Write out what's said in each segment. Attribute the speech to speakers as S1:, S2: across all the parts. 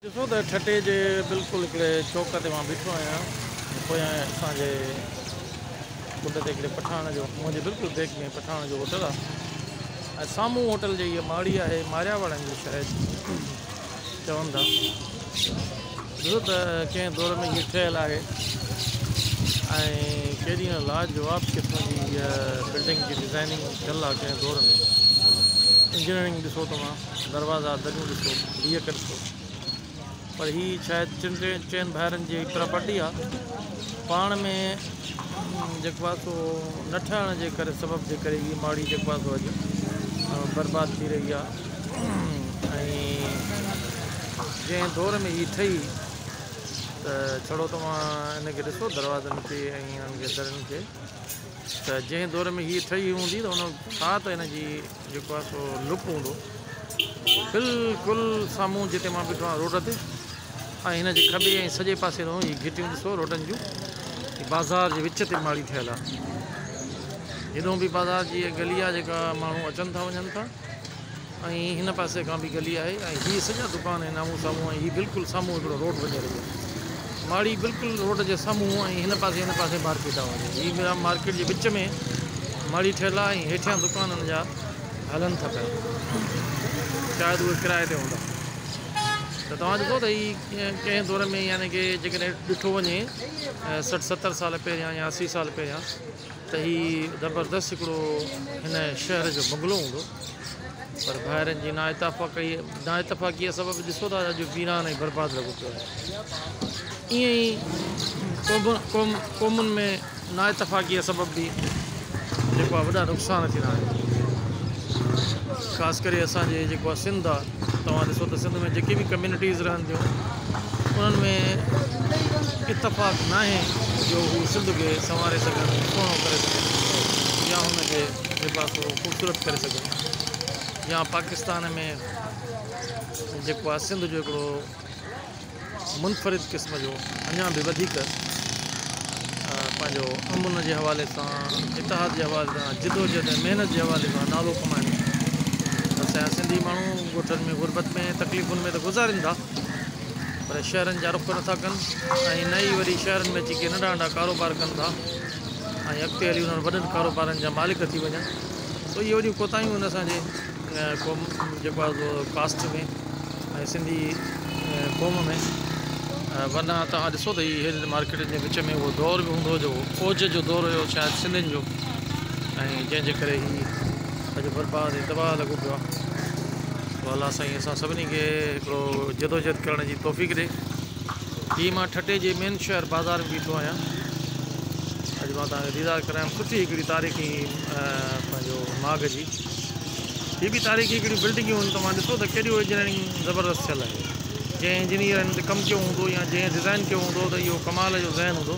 S1: ڏسو ته ٺٽي جي بلڪل هڪڙي چوڪ تي مان بيٺو آهيان پويان اسان جي ڪنڊ تي هڪڙي پٺاڻ جو منهنجي بلڪل بيڪ ۾ پٺاڻ جو هوٽل آهي ۽ سامهون هوٽل جي هيء ماڙي آهي ماريا وارن جي شايد چون ٿا ڏسو ته ڪنهن دور ۾ هيء ٺهيل آهي ۽ ڪيڏي نه لاجواب قسم جي هيء بلڊنگ جي ڊزائننگ ٿيل آهي ڪنهن دور ۾ انجنيئرنگ ڏسو توهان دروازا دريون ڏسو، بيهڪ ڏسو. پر هي شايد ٽن چئن ڀائرن جي پراپرٽي آ. پاڻ ۾ جيڪو آ سو نه ٺهڻ جي ڪري سبب جي ڪري هي ماڙي جيڪو آ سو اڄ برباد ٿي رهي آ ۽ جنهن دور ۾ هي ٺهي ته ڇڙو توهان ان کي ڏسو دروازن کي ۽ انهن کي درين کي ته جنهن دور ۾ هي ٺهي هوندي ته ان ڇا ته هن جي جيڪو آهي سو لڪ هوندو بلڪل سامهون جتي مان بيٺو آهيان روڊ تي ۽ هن جي کٻي ۽ سڄي پاسي رهون هي گهٽيون ڏسو روڊن جون هي بازار جي وچ تي ماڙي ٺهيل آهي هيڏو به بازار جي گلي آهي جيڪا ماڻهو اچن ٿا وڃن ٿا ۽ هن پاسي کان به گلي آهي ۽ هي سڄا دڪان آهن آمهون سامهون ۽ هي بلڪل سامهون هڪڙو روڊ وڃي رهيو آهي ماڙي بلڪل روڊ جي سامهون ۽ هن پاسي هن پاسي مارڪيٽ آهي هي ميرا مارڪيٽ جي وچ ۾ ماڙي ٺهيل آهي ۽ هيٺيان دڪان هن جا هلن ٿا پيا شايد اهي ڪرائي تي هوندا ته توهان ڏسو ته هي ڪنهن دور ۾ يعني ڪي جيڪڏهن ڏٺو وڃي 60 70 سال پهريان يا 80 سال پهريان ته هي زبردست هڪڙو هن شهر جو بنگلو هوندو پر ڀائرن جي نااتفاقيء سبب ڏسو ته اڄ ويران ۽ برباد لڳو پيو آهي. ائين ئي قومن ۾ نااتفاقيء سبب به جيڪو آهي وڏا نقصان ٿيندا آهن. خاص ڪري اسان جي جيڪو آهي سنڌ آهي توهان ڏسو ته سنڌ ۾ جيڪي به ڪميونٽيز رهن ٿيون انهن ۾ اتفاق ناهي جو هو سنڌ کي سنواري سگهن سهڻو ڪري سگهن يا هن کي جيڪو آهي سو خوبصورت ڪري سگهن يا پاڪستان ۾ جيڪو آهي سنڌ جو هڪڙو منفرد قسم جو اڃا به وڌيڪ پنهنجو امن جي حوالي سان اتحاد جي حوالي سان جدوجهد ۽ محنت جي حوالي سان نالو ڪمائن. اسان جا سنڌي ماڻهو ڳوٺن ۾ غربت ۾ تڪليفن ۾ ته گذارين ٿا پر شهرن جا رخ نٿا ڪن ۽ نه ئي وري شهرن ۾ اچي ڪي ننڍا ننڍا ڪاروبار ڪن ٿا ۽ اڳتي هلي انهن وڏن ڪاروبارن جا مالڪ ٿي وڃن سو اهي وڏيون ڪوتاهيون آهن اسان جي قوم جيڪو آهي سو ڪاسٽ ۾ ۽ سنڌي قوم ۾ ورنه توهان ڏسو ته هي هن مارڪيٽن جي وچ ۾ اهو دور به هوندو هو جو اوج جو دور هيو شايد سنڌين جو ۽ جنهن جي ڪري هي اڄ برباد ۽ تباهه لڳو پيو آهي سو الله سائين اسان سڀني کي هڪڙو جدوجهد ڪرڻ جي توفيق ڏي. هي مان ٺٽي جي مين شهر بازار ۾ بيٺو آهيان. اڄ مان توهان کي ديدار ڪرايم سٺي هڪڙي تاريخي پنهنجو ماڳ جي. هي به تاريخي هڪڙيون بلڊنگيون آهن توهان ڏسو ته ڪيڏيون انجنيئرنگ زبردست ٿيل آهي. جنهن انجنيئر هن تي ڪم ڪيو هوندو يا جنهن ڊزائن ڪيو هوندو ته اهو ڪمال جو ذهن هوندو.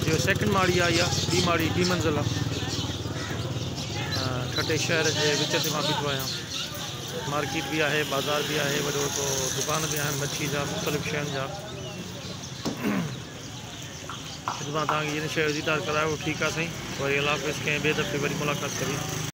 S1: اهو سيڪنڊ ماڙي آهي اها ٻي ماڙي ٻي منزل آهي. ٺٽي شهر جي وچ تي مان بيٺو آهيان. مارڪيٽ به آهي بازار به آهي وڏو هڪڙو دڪان به آهن مڇي جا مختلف شين جا. اڄ مان توهان کي ان شيء جو ديدار ڪرايو ٺيڪ آهي سائين وري الله حافظ ڪنهن ٻئي دفعي وري ملاقات ڪبي.